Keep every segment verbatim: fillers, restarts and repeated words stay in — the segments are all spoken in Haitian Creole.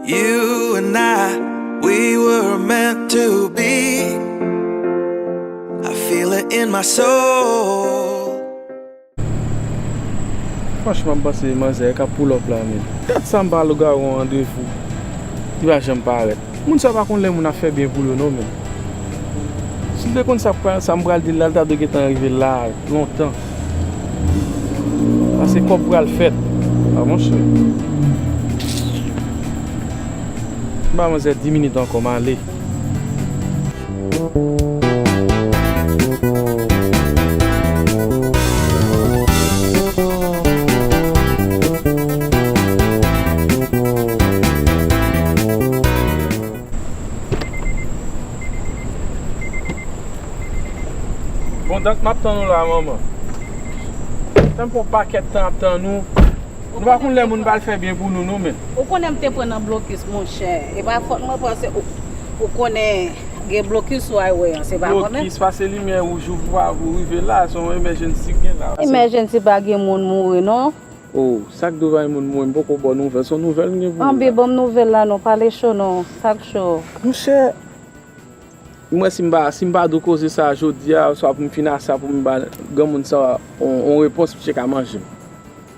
You and I, we were meant to be. I feel it in my soul. Franchman, m panse manzè ka pull up la, men. Gad sa m ba lougawou an de fou. Li pa janm parèt. Moun sa pa konn lè moun ap fè byen pou yo, non, men. Si l te konn sa, sa m pral di l la, l ta dwe gentan rive la lontan. Paske kòb pral fèt. A, monchè. M ba manzè dis minit ankò, m ale. Bon, dat m ap tann ou la, manman. Sa m fè yon pakèt tan ap tann ou. Nou pa konn lè moun pral fè byen pou nou, non, men. Ou konnen m te pran nan blokis, monchè. E pa fòt mwen, paske ou, ou konnen gen blokis sou highway an, se pa mwen menm. Blokis, pase limyè wouj ou pa pou rive la, se yon emergency k gen la. Emergency pa gen moun mouri, non. Oh, sa k dwe bay moun mouri, m poko ba w nouvèl, se yon nouvèl m gen pou ou la. Anben, ban m nouvèl la non, pale cho non, sa k cho? Monchè, m wè si m pa, si m pa di w koze sa a jodi a, oswa pou m fin a sa, pou m ba granmoun sa a yon, yon repons, misye ka manje m.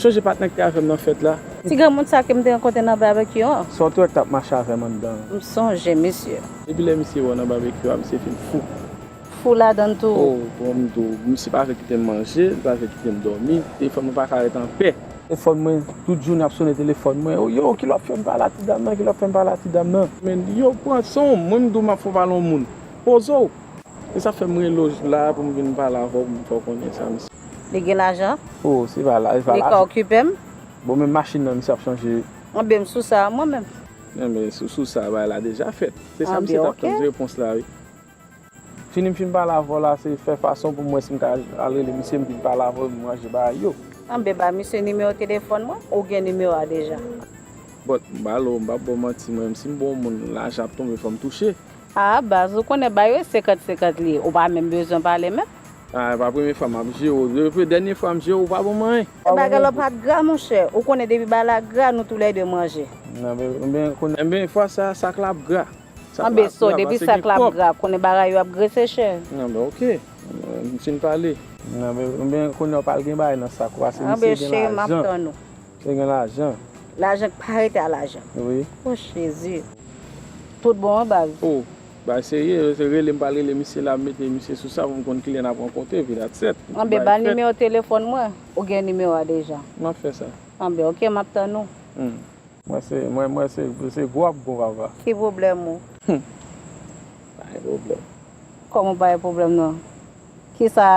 Sonje patnè k te avè m nan fèt la. Ti granmoun sa ke m te rankontre nan babekyou an? Sa w t wè k t ap mache avè m anndan an? M sonje, mesye. Depi lè misye wè w nan babekyou a, misye fin fou. Fou ladan l tou. Oh, bon, m di w, misye pa vle kite m manje, li pa vle kite m dòmi, telefòn mwen pa ka ret anpè. Telefòn mwen, tout jounen ap sonnen telefòn mwen. Oh, yo, kilè w ap fè m pale a ti dam nan, kilè w ap fè m pale a ti dam nan? Men, yo, pran san w, mwen m di w m ap fè w pale yon moun. Poze w. E sa fè m rele w la pou m vin pale avè w, pou m fè w konnen sa, misye. Li gen lajan? Oh, se pa la, se pa la. Li ka okipe m? Bon, men machin nan, misye ap chanje. Anben, m sou sa, mwen menm. Anben, sou, sou sa, bagay la deja fèt. Se sa misye t ap tann, se repons la, wi. Fini m fin pale avè w la, se fè fason pou m wè si m ka al rele misye, m vin pale avè w, m ranje bagay yo. Anben, ba misye nimewo telefòn mwen, ou gen nimewo a deja. Bon, m ba l, m p ap ba w manti, mwen menm, si m ba yon moun lajan ap tonbe, fò m touche. A, baz, ou konnen bagay yo senkant senkant li ye, ou pa menm bezwen pale menm. A, e pa premye fwa m ap jere w, depi dènye fwa m jere w, ou pa ban m anyen. Bagay la pa t gra, monchè, ou konnen depi bagay la gra, nou toulède manje. Anben, anben, konnen, anben, fwa sa, sak la ap gra. Anben so, depi sak la ap gra, konnen bagay yo ap grese chè. Anben, oke. M fin pale. Anben, kounye a w pral gen bagay nan sak ou, paske misye gen lajan. Anben, cheri, m ap tann ou. Misye gen lajan. Lajan k pa rete a lajan. Wi. O Jezi. Tout bon, wi, baz. O, bagay serye, se rele m pral rele misye la, m mete misye sou sa pou m konn kilè n ap rankontre, epi that's it. Anben, ba l nimewo telefòn mwen, ou gen nimewo a deja. M ap fè sa. Anben, oke, m ap tann ou. Mwen se, mwen, mwen se, se gwo ap gwo papa. Ki pwoblèm ou? Hmm. Pa gen pwoblèm. Kòman pa gen pwoblèm non? Kisa,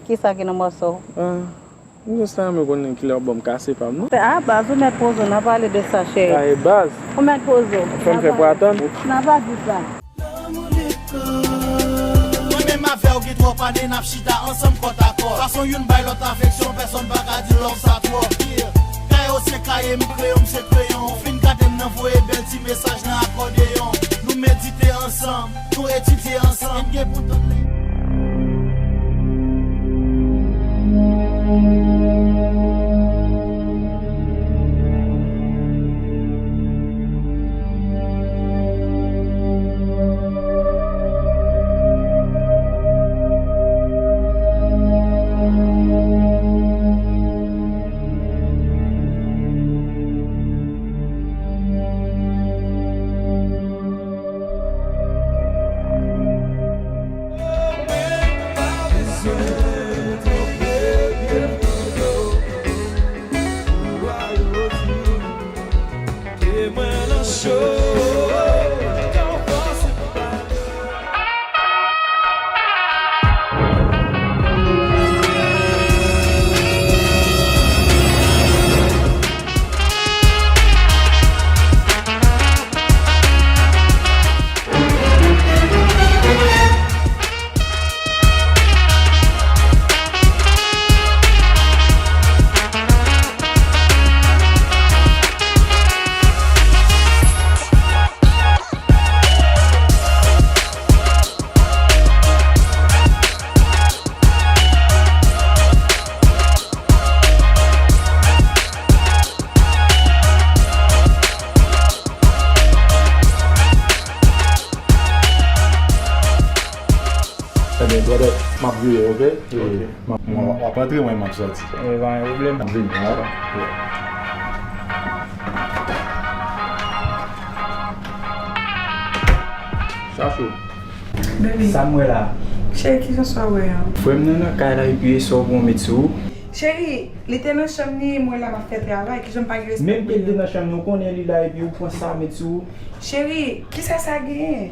kisa ki nan mòso w? Ah, m jis ta renmen konnen kilè w ap ban m kase pa m non. Ah, baz, ou mèt poze w, n a pale de sa, cheri. Ah, e baz. Ou mèt poze w. Fè m fè pou atann. N a pa di sa. Mwen menm avè w gen twòp ane n ap chita ansanm kòtakò. Fason youn bay lòt afeksyon, pèsonn pa ka di love sa twò. Kaye w se kaye m, kreyon m se kreyon. Ou fin gade m nan voye bèl ti mesaj nan akòdeyon. Nou medite ansanm, nou etidye ansanm. N gen pou tout lè. Ok? Ok. Mwen, w ap antre, mwen, m ap sòti. E pa gen pwoblèm. M ap vini, wi. Chacho. Baby. Sa m wè la. Cheri, kijan sa w wè an? Frè m nan nan kay la epi e sa w bon met sou ou. Cheri, li te nan chanm li, mwen la m ap fè travay, kijan m pa gen respè. Menm ke l te nan chanm li, ou konnen li la epi ou pran sa met sou ou. Cheri, kisa sa genyen?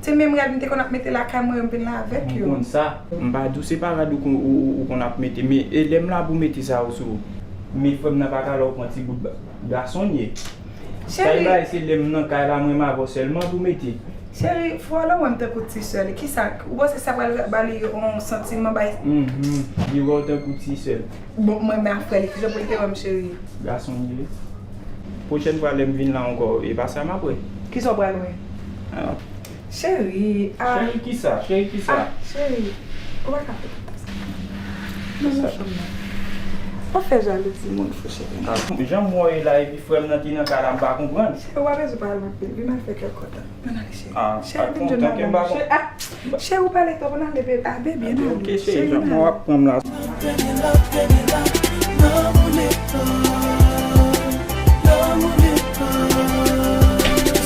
Se menm rad m te konn ap mete lakay mwen yo, m vin la avèk yo. M konn sa. M pa di w se pa rad ou kon, ou, ou, ou konn ap mete, men e lè m la pou mete sa yo sou ou. Men frè m nan pa ka lè w pran ti bout ba-, gason l ye. Cheri. Sa e bay se lè m nan kay la, mwen m avè w sèlman pou mete. Cheri, fò w wè m tankou ti sè li. Kisa? Ou panse sa pral ba li yon santiman bay? Mhm. Li wè w tankou ti sè l. Bon, mwen menm a frè li, kijan pou l te wè m, cheri? Gason m ye. Pwochèn fwa lè m vin la ankò, e pa sa m ap wè. Kisa w pral wè? Ah. Cheri, ah. Cheri kisa? Cheri kisa? Ah, cheri, ou pa ka fè tout sa. Nan chanm nan. Pa fè jalouzi moun fou, cheri. Ah, jan m wè w ye la, epi frè m nan te nan kay la, m pa konprann. Cheri, ou pa bezwen pale anpil. Vin al fè kè kontan. Ann ale, cheri. Ah, cheri, vin jwenn madanm. Cheri, ah, cheri, ou pale twòp, ann ale, baby. Ah, baby, ann ale. Ok, cheri, jan mwen w ap pran m la.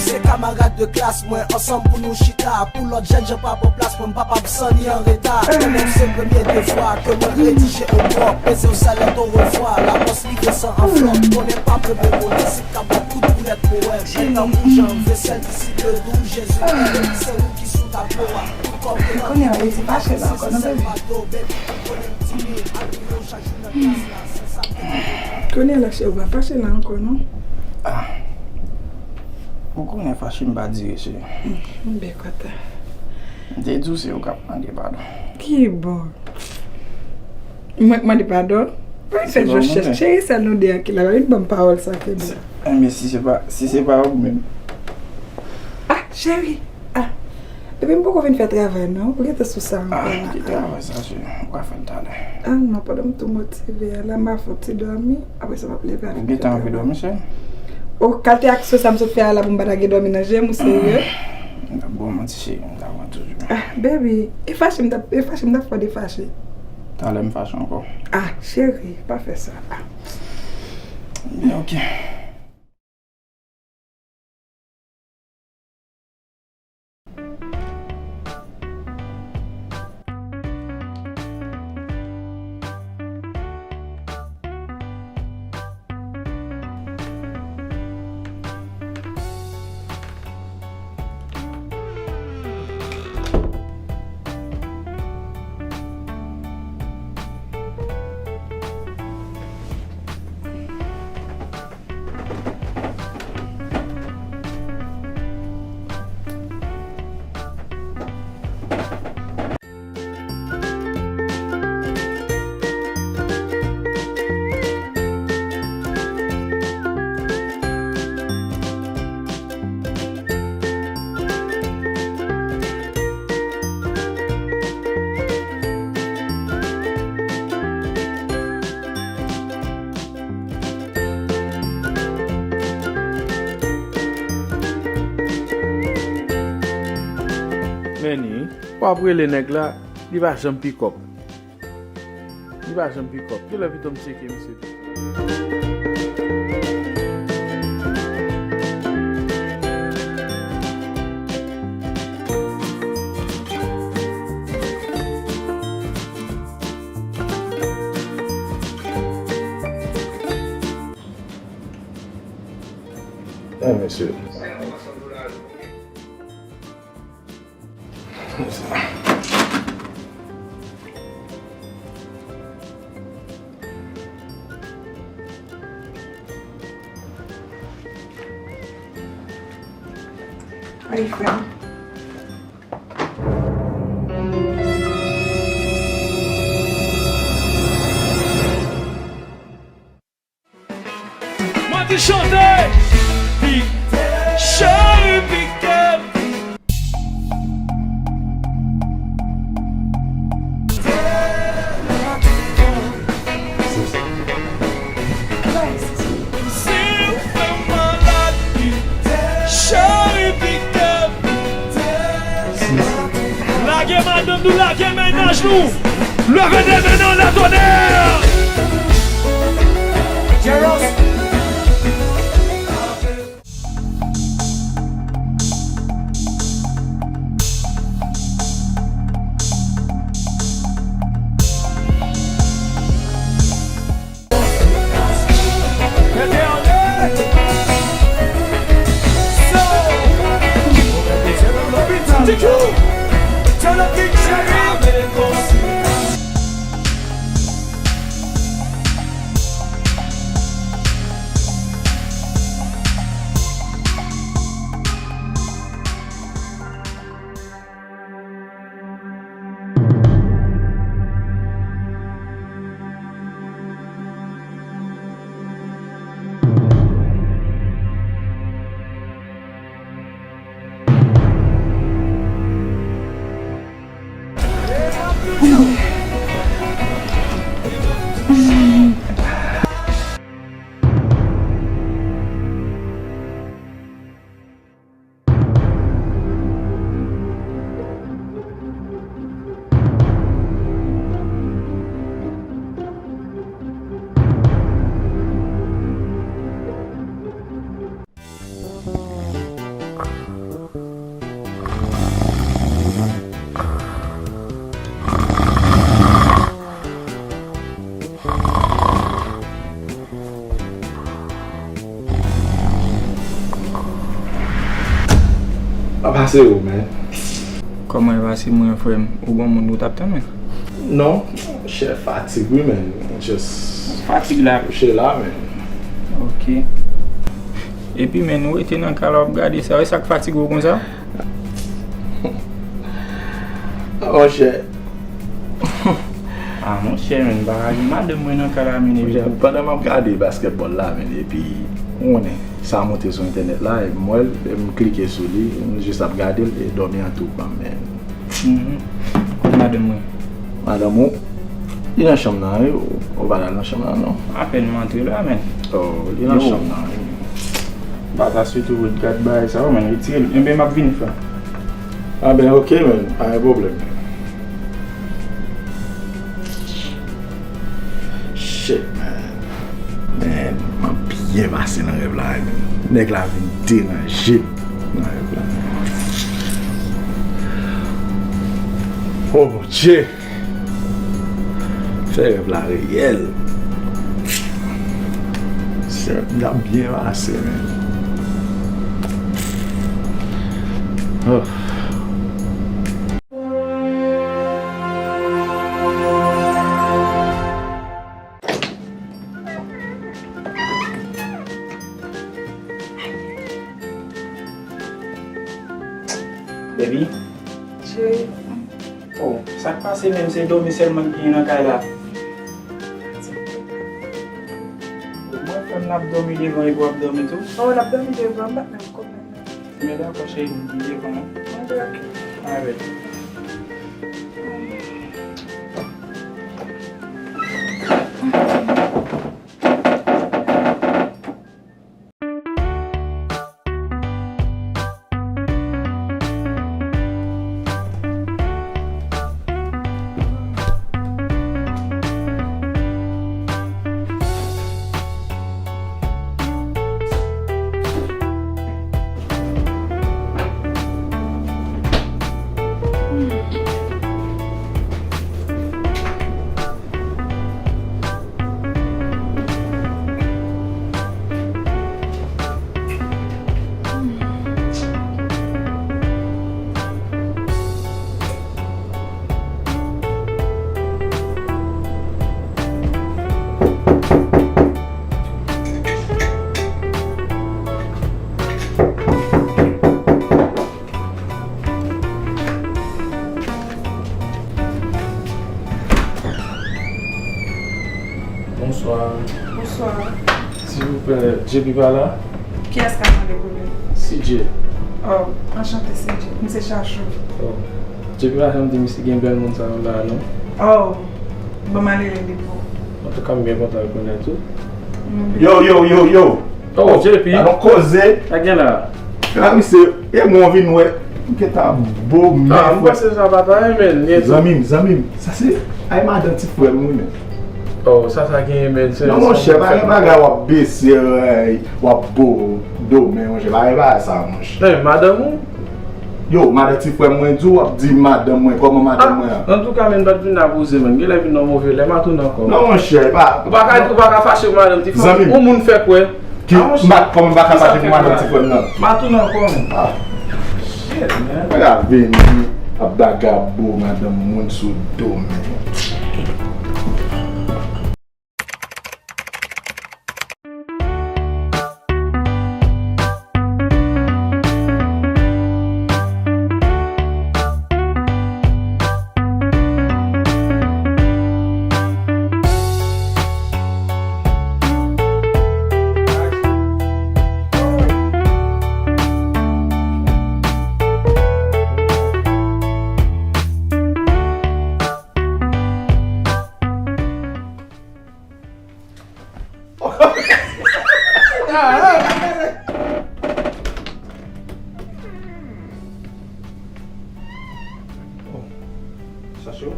Se kamarad de klas mwen, ansanm pou nou chita. Pou lòt jènjan pa pran plas mwen, m pa p ap san ni an reta. Konnen se premye devwa ke mwen redije on bò. Peze yon sèl lèt orevwa, lapòs live san anvlòp. Konnen pa vle bon konnen si k ap bat kout boulèt powèm. Mèt tankou jan vesèl disi le dou Jezi. Se ou ki sou tablo a. Kounye a, Leti fache la ankò, non, baby? Kounye a la, cheri, ou pa fache la ankò, non? Ah. Ou konnen fache m pa dire, cheri. M byen kontan. M te di w se ou k ap mande padon. Ki bò? Mwen k mande padon? Pa vin fè jòj chèch. Cheri, sèl nou de a ki la. Pa vin ban m pawòl sa, Fedou. Enben, si se pa, si se pa ou menm. Ah, cheri! Ah! Epi m poko fin fè travay, non. Ou gentan sou sa ankò la. Ah, ki travay sa, cheri? Ou ka fè l talè. Ah, non, pandan m tou motive a la, m a fè yon ti dòmi. Apre sa, m ap leve al fè travay. Ou gentan anvi dòmi, cheri? O, kalite aksyon sa m sot fè a la pou m pa ta gen dòmi nan je m, ou serye? M t ap ba w manti, cheri, m ta pran toujou. Ah, baby, e fache m t ap, e fache m t ap fè w defache. Talè m fache ankò. Ah, cheri, pa fè sa. Ah. Byen, ok. Men ni, w ap rele nèg la, li pa janm pick up. Li pa janm pick up. Kilè pito m tcheke misye tou? Eh, mesye. Wi, frè m. Mwen di chante. Pi, cheri, pike. Si m fè malad, pike. Lage madanm nou, lage mennaj nou. Leve de men nou, la tonnerre! Jeros. Sa pase ou, man? Kòman e pase mwen, frè m? Ou gon moun ou t ap tann, man? Non, chè, fatig wi, man. Just fatig la. Kouche la, man. Ok. Epi, men, ou rete nan kay la, w ap gade sa. E sa k fatige w konsa? Monchè. Ah, monchè, men, m pa ka gen madanm mwen nan kay la, men, epi. Monchè, pandan m ap gade basketball la, men, epi, ou konnen, sa monte sou entènèt la, epi m wè l, epi m klike sou li, m jis ap gade l, e dòmi an tou pran m, men. Mhm. Kot madanm mwen? Madanm ou? Li nan chanm nan, wi. Ou, ou pa al nan chanm nan, non? Apèn m antre la, men. Oh, li nan chanm nan, wi. M pa ta swete ou gad bagay sa yo, men. Retire l. Enben, m ap vini, frè. Ah ben, ok, men. Pa gen pwoblèm. Shit, man. Men, m ap byen pase nan rèv la, wi, men. Nèg la vin deranje m nan rèv la. Oh, Bondye! Fè rèv la reyèl. Se, m ap byen pase, men. Oh. Baby? Cheri. Oh, sa k pase menm, se dòmi sèlman ki gen nan kay la. Mwen frè m n ap dòmi devan epi w ap dòmi tou? Oh, n ap dòmi devan, m pa t menm konprann. Men dakò, cheri, m devan. Ok. Alright. Bonswa. Bonswa. Silvouplè, J P pa la? Kiyès k ap mande pou li? C J. Oh, anchante, C J. M se Chachou. Oh. J P pa janm di misye gen bèl moun sa yo la, non? Oh, ban m ale rele pou ou. Antouka, m byen kontan rekonèt ou. Yo, yo, yo, yo! Oh, J P! Alon koze! Sa gen la? Gade misye, e mwen vin wè. M gentan bo men. Ah, m panse sa pa ta renmen, men. Zanmi m, zanmi m, sa se Ay, madanm ti frè m, wi, men. Oh, sa, sa genyen, men, se... Non, monchè, pa gen bagay w ap bese, w ap bo do men, monchè, pa gen bagay sa, monchè. Men, madanm ou? Yo, madanm ti frè m, mwen di w ap di madanm mwen, kòman madanm mwen an? Antouka, men, m pa t vin la pou zen, men, genlè vin nan move lè, m a tounen ankò. Non, monchè, pa... Ou pa ka, ou pa ka fache pou madanm ti frè m. Zanmi m. Yon moun fè kwè. Ki, ah, monchè, m pa, kòman m pa ka fache pou madanm ti frè m nan? M a tounen ankò, men. Ah. Shit, man. Mwen ka vini ap vagabon madanm moun sou do m, men. Sa cho?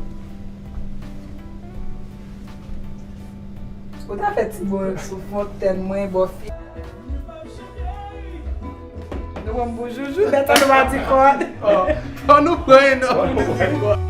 Ou ta fè ti bò sou fontenn mwen, bò fi. Nou pran m pou joujou, lè sa nou pa di kòd. Oh, fò nou pran non.